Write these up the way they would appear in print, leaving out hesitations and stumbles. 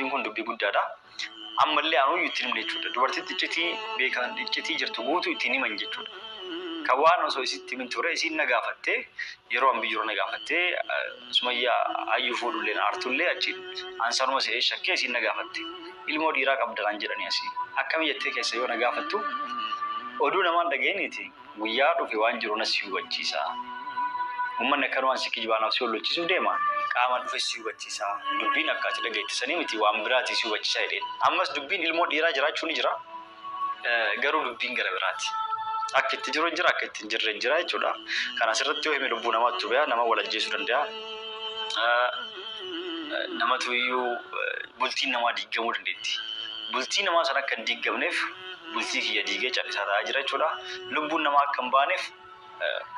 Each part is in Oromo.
Dubbiin kun dubbii guddaadha. Ammallee anuyyuu itti hin himne jechuudha. Dubartitti iccitii beekan iccitii jirtu guutuu ittiin himan jechuudha. Kan waan osoo isitti himin ture isiin na gaafattee yeroo an biyya jiru na gaafattee Sumayyaa ayyuu fuudhullee na aartullee achiin an sanuma se'ee shakkee isiin na gaafatte. Ilmoo dhiiraa qabda naan jedhanii asii. Akkami jettee keessa yoo na gaafattu oduu namaan dhaga'iniiti Guyyaa dhufe waan jiru na si hubachiisa. Ummanni akkanumaan si kijibaa naaf si hollochisuuf deema. Qaaman dhufes si hubachiisa. Dubbiin akka ati dhageette sanii miti waan biraati si hubachiisa jedheen. Ammas dubbiin ilmoo dhiiraa jiraachuu ni jira. Garuu dubbiin gara biraati. Akka itti jiru jira akka itti hin jirre jira jechuudha. Kan asirratti yoo hime lubbuu namaattu be'a nama wal ajjeesuu danda'a. Namatu iyyuu bultiin namaa diiggamuu dandeetti. Bultii namaa san akka hin diiggamneef bultii kiyya diigee callisaa taa'aa jira jechuudha. Lubbuun namaa akka hin baaneef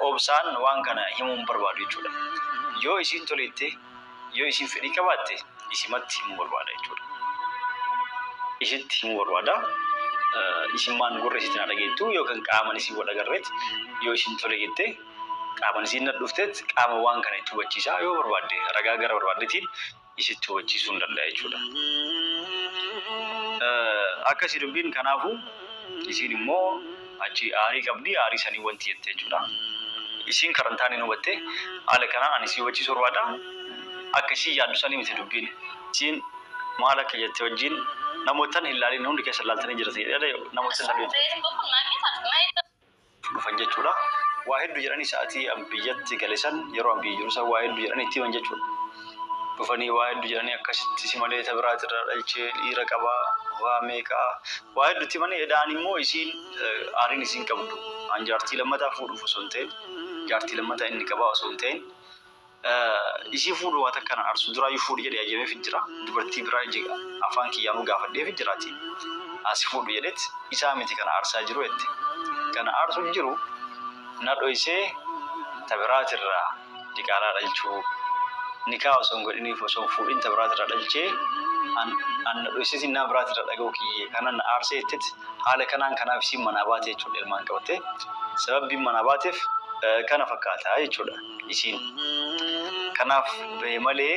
obsaan waan kana himuu hin barbaadu jechuudha. Yoo isiin tole jette, yoo isiin fedhii qabaatte isimatti himuu barbaada jechuudha. Isitti himuu barbaada. Isimmaan gurra isiitiin haa dhageettu yookaan qaaman isii wal agarreet yoo isiin tole jette qaaman isiin na dhufteet qaama waan kana itti hubachiisa yoo barbaadde ragaa gara barbaaddetiin isitti hubachiisuu hin danda'a jechuudha. Akkasi dubbiin kanaafuu isiin immoo achi aarii qabdi aarii sanii wanti jette jechuudha. Isiin karan taaneen hubatte haala kanaan ani si hubachiisuu barbaada. Akka isiin yaaddu sanii miti dubbiin. Isiin maal akka jette wajjin namootan hin laalin hundi keessan laaltanii jirtan jedhee namoota hin laalin. Dhufan jechuudha. Waa heddu jedhanii sa'atii an biyyatti gale san yeroo an biyya jiru san waa heddu jedhanii itti himan jechuudha. Dhufanii waa heddu jedhanii akkasitti si malee ta biraati irraa dhalchee dhiira qaba waa meeqaa waa heddu itti himanii eda'an immoo isiin aariin isiin qabdu an jaartii lammataa fuudhuuf osoo hin ta'in jaartii lammataa inni qabaa osoo hin ta'in Isii fuudhu waa takka nan arsu duraayu fuudhi jedhe hayyameefi jira dubartii biraa iji afaan kiyyaanuu gaafadheefi jiraati asi fuudhu jedhet isaa miti kana arsaa jiru jette kana aarsu jiru na dhoysee ta biraatirraa diqaalaa dhalchuu nikaa osoo hin godhiniif osoo hin fuudhin ta biraatirraa dhalchee an an na dhoyseetiin nama biraatirraa dhaga'uu kiyye kana na aarsee jettet haala kanaan kanaaf isiin manaa baate jechuudha ilmaan qabattee sababbiin manaa baateef kana fakkaata jechuudha. Isiin. Kanaaf bahe malee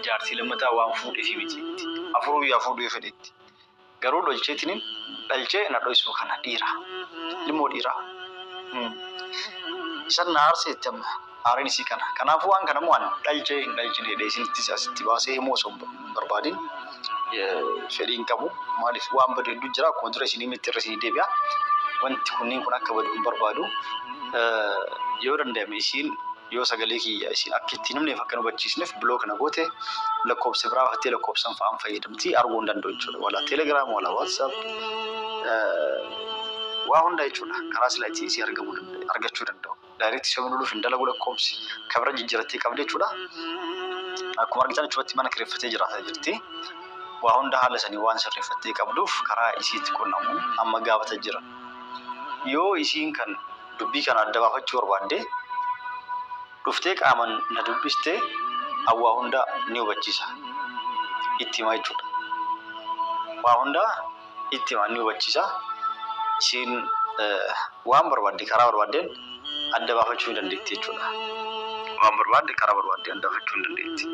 jaartii lammataa waan fuudheefii miti jetti. Afuruu yaa fuudhu yoo fedhetti. Garuu dholcheetinin dhalchee na dhoysuu kana dhiira. Ilmoo dhiiraa. Isan na aarse jetti amma. Aariin isii kana. Kanaafuu waan kana immoo ani dhalchee hin dhalchine jedhee isinittis asitti baasee himuu osoo hin barbaadin fedhii hin qabu. Maaliif waan badu hedduu jira. Akkuma dura isin himetti irra isinii deebi'a. Wanti kunniin kun akka badu hin barbaadu. Yoo danda'ame isiin yoo sagalee kiyya isiin akka itti hin himneef akka hin hubachiisneef block na goote lakkoofsa biraa baafattee lakkoofsan fa'aan fayyadamti arguu hin danda'u jechuudha. Wala Telegram wala WhatsApp waa hunda jechuudha. Karaa sila ittiin isii argamuu argachuu danda'u. Direct isa bilbiluuf hin dalagu lakkoofsi kan bira jijjiirattee qabdi jechuudha. Akkuma argitan achumatti mana kireeffatee jiraataa jirti. Waa hunda haala sanii waan sirreeffattee qabduuf karaa isiitti qunnamu amma gaafata jira. Yoo isiin kan dubbii kana adda baafachuu barbaadde dhuftee qaaman na dubbiste an waa hunda ni hubachiisa. Itti hima jechuudha. Waa hunda itti hima ni hubachiisa. Isiin waan barbaadde karaa barbaaddeen adda baafachuu ni dandeetti jechuudha. Waan barbaadde karaa barbaaddeen adda baafachuu ni dandeetti.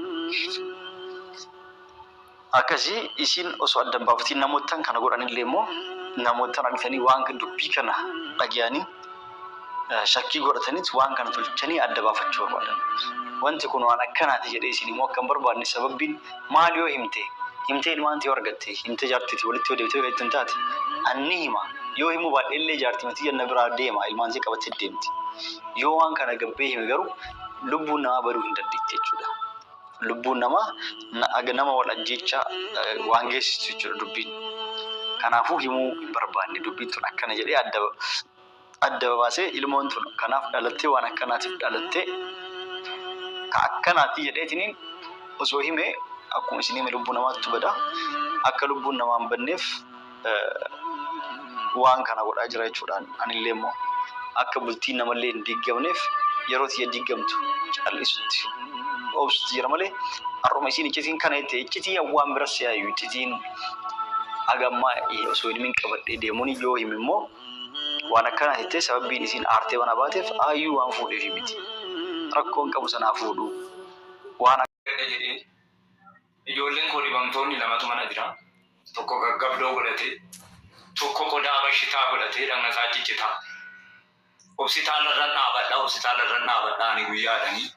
Akkasi isiin osoo adda hin baafatiin namoottan kana godhanillee immoo namoottan argitanii waan dubbii kana dhagayanii shakkii godhataniit waan kana tolchanii adda baafachuu barbaadan. Wanti kun waan akkanaati jedhee isin himuu akka hin barbaadne sababbiin maal yoo himte himtee ilmaan tee yoo argatte himtee jaartii tee walitti yoo deebitee yoo kan taate an ni hima yoo himuu baadhe illee jaartii tiyya na biraa deema ilmaan tee qabattee deemti. Yoo waan kana gabbee hime garuu lubbuun namaa baduu hin dandeetti jechuudha. Lubbuun namaa nama wal ajjeechaa waan geessistu jechuudha dubbiin. Kanaafuu himuu hin barbaanne dubbiin tun akkana jedhee adda adda babaasee ilmoon tun kanaaf dhalattee waan akkanaatiif dhalattee ka akkanaati jedheetiniin osoo hime akkuma isin hime lubbuu namaattu bada. Akka lubbuun namaa hin badneef waan kana godhaa jira jechuudhaan anillee immoo akka bultiin namallee hin diiggamneef yeroo tiyya diiggamtu cal'isutti obsutti jira malee har'uma isiin iccitiin kana jette iccitii waan bira si'aayu iccitiin haga ammaa osoo hin himin qabadhee deemuun yoo hime immoo waan akkanaa jettee sababbiin isiin aartee mana baateef aayyuu waan fuudheefi miti rakkoon qabu sanaa fuudhu waan jedhee. Ijoolleen koo dhibamtoonni lamatu mana jira. Tokko gaggabdoo godhatee, tokko qodaa bashitaa godhatee dhagna isaa ciccitaa. Hospitaala irra dhaabadha, hospitaala irra dhaabadha ani guyyaadhanii.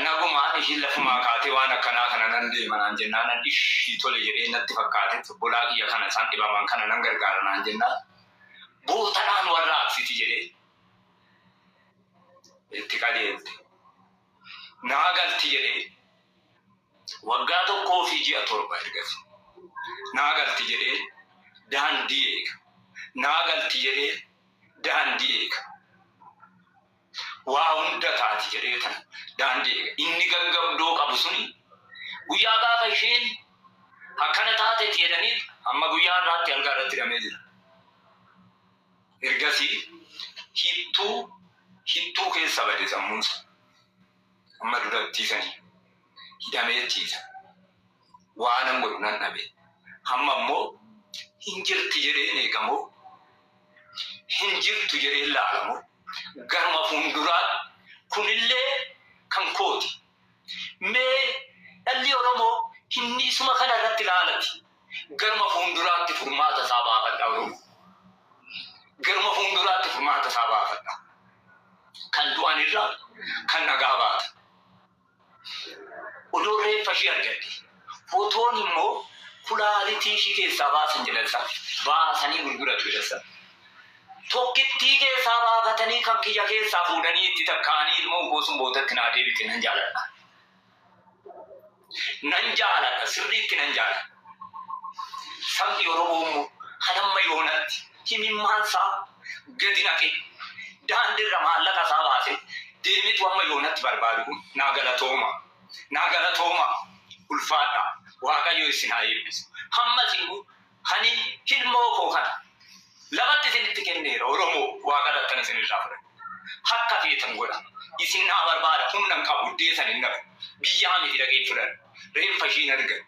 Nagumaan ishiin lafumaa kaatee waan akkanaa kana nan deema naan jennaan nan ishii tole jedhee natti fakkaate obbolaa kiyya kana isaan dhibaman kana nan gargaara naan jennaan. Bootadhaan warra aksiti jedhee itti qajeelte. Naa galti jedhee waggaa 1 fi ji'a 7 ergasi. Naa galti jedhee daandii eega. Naa galti jedhee daandii eega. Waa hunda taati jedhee tan daandii eega. Inni gaggabdoo qabu suni guyyaa gaafa isheen akkana taateeti jedhanii amma guyyaa irraatti algaa irratti hidhamee jira. Ergasii hittuu hittuu keessa bade sammuunsa. Amma durattiisanii hidhamee ciisa. Waan godhu nan dhabe. Hamma immoo hin jirti jedheen eegamoo, hin jirtu jedheen laalamoo, garuma fuulduraatti kunillee kan kooti. Mee dhalli Oromoo hinniisuma kana irratti ilaalati. Garuma fuulduraatti furmaata isaa baafadha Oromoo. Garuma fuulduraatti furmaata isaa baafadha. Kan du'an irraa kan nagaa baata. Odoo reeffa ishee argatte. Footoon immoo kulaalitii ishii keessaa baasan jedhan, baasanii gurguratu jedhan. Tokkittii keessaa baafatanii kan kiyya keessaa fuudhanii itti takkaanii ilmoon koo sun bootatti naa deebite nan jaaladha. Nan jaaladha, sirriitti nan jaaladha. Sabni Oromoo immoo hanamma yoonatti himimmaansaa gadi naqe daandiirra maallaqa isaa baase deemetu amma yoonatti barbaadu kun naa galatooma. Naa galatooma, ulfaadha. Waaqayyo isin haa eebbisu. Hammas immoo hani ilmoo koo kana lamatti isinitti kenneera. Oromoo, Waaqa irrattan isin irraa fudhadhe. Akka feetan godha. Isin naa barbaada, humna hin qabu, iddeessan hin dhabu. Biyyaa miti dhaqee fudhadha. Reeffa ishiin argan.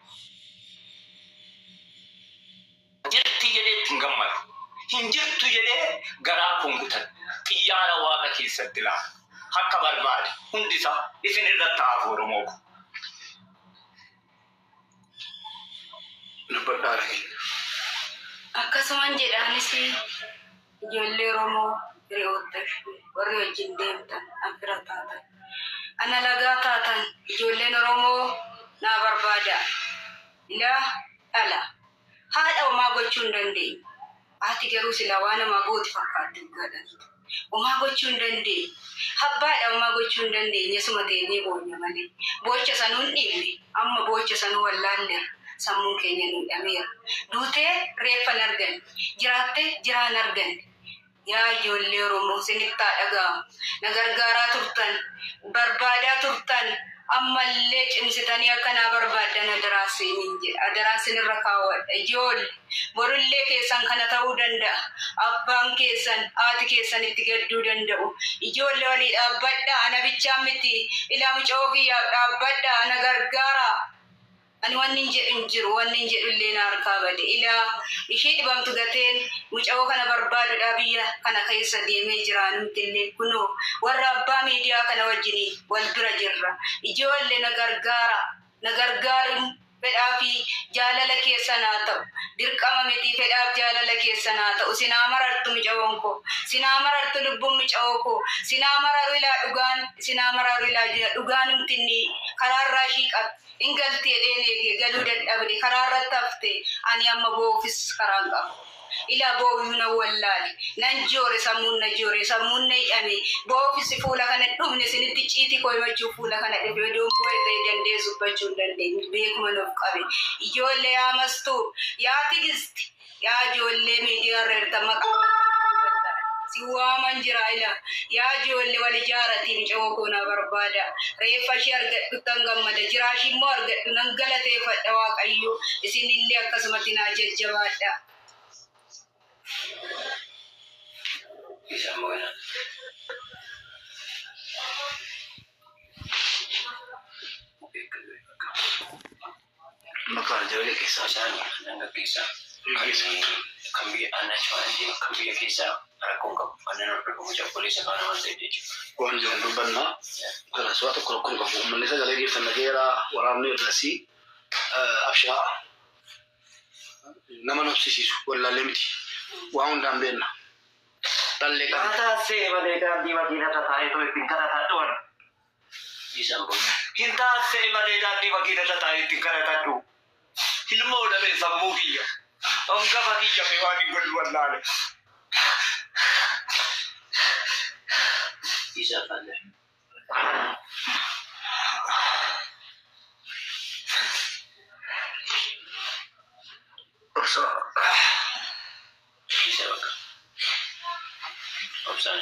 Jirti jedhee itti hin gammadu. Hin jirtu jedhee garaa koon kutan. Xiyyaara Waaqa keessatti laala. Akka barbaade hundisaa isin irratti haafu, Oromoo ko. Dubbadhaa keenya. Akkasuman jedhaanis, ijoollee Oromoo, hiriyoota warri wajjin deemtan, an fira taatan, ana lagaa taatan, ijoolleen Oromoo naa barbaada. Ilaa dhala. Haadha homaa gochuu hin dandeenye. Haati garuu silaa waan namaa gooti fakkaatti dhugaadhaan. Homaa gochuu hin dandeenye. Abbaadha homaa gochuu hin dandeenye, suma teenyee boonya malee. Boocha sanuu hin dhiibne. Amma boocha sanuu wallaalleera. Sammuun keenya nu hidhameera. Duutee reeffa hin arganne. Jiraattee jiraa hin arganne. Yaa ijoollee Oromoo, isinitti haa dhaga'amu. Na gargaaraa turtan, barbaadaa turtan, ammallee cimsitanii akka naa barbaaddan adaraa isiniin jedha. Adaraa isinirra kaawwadha. Ijoollee, borullee keessan kana ta'uu danda'a. Abbaan keessan, haati keessan itti gadduu danda'u. Ijoollee, walii dhaabbadha. Ana bichaan miti. Ilaa mucaa kiyyaaf dhaabbadha. Na gargaara. Ani wanni hin jedhu hin jiru, wanni hin jedhu illee na harkaa bade. Ilaa ishee dhibamtu gateen mucaa kana barbaadudha biyya kana keessa deemee jira nuti illee kunoo warra abbaa miidiyaa kana wajjin wal bira jirra. Ijoollee, na gargaara, na gargaaruun fedhaa fi jaalala keessan haa ta'u. Dirqama miti, fedhaaf jaalala keessan haa ta'u. Sinaa marartu mucaawwan koo, sinaa marartu lubbuun mucaawwan koo, sinaa mararu ilaa dhugaan, sinaa mararu ilaa dhugaan humtinni karaarraa ishii qabdi. In galtee dheen eegee galuu dadhabde, karaa irratti hafte. Ani amma boo'uufis karaan qabu. Ilaa boo'uyyuu nan wallaale. Nan joore, sammuun na joore, sammuun na hidhame. Boo'uufis fuula kana dhufne, isinitti ciitii koo himachuu fuula kana dhufe. Odoon boo'e ta'e dandeessu dubbachuu hin dandeenye. Beekuma nuuf qabe. Ijoollee, yaa Mastuu, yaa Tigisti, yaa ijoollee miidiyaa irra jirtan, maqaa si waaman jira ila. Yaa ijoollee, wal ijaaratii mucaa koo na barbaada. Reeffa ishee argadhu tan gammada. Jiraashii immoo argadhu nan galateeffadha Waaqayyo. Isinillee akkasumatti naa jajjabaadha. Isa immoo maqaan ijoollee keessaa isaan dargaggeessaa kan biyya aannan kan biyya keessaa. Rakkoon qabu. Kanneen hordofu mucaa obboleessa faana waan ta'eef jechuudha. Waan jiran dubbannaa. Kanas waa tokko rakkoon qabu. Uummanni sagalee geessan nageera waraabni irrasii abshaa nama nobsisiisu wallaallee miti. Waa hundaan beenna. Dhallee qabna. Taasee malee daandii makiinarra taa'ee too ittiin kadhatadhu ani. Isaan booda. Hin taasee malee daandii makiinarra taa'ee ittiin kadhatadhu. Ilmoo dhabee sammuu kiyya. Hangafa kiyya mee waan hin godhu wallaale. Isaa faana. Obsa. Isa bakka. Obsaan.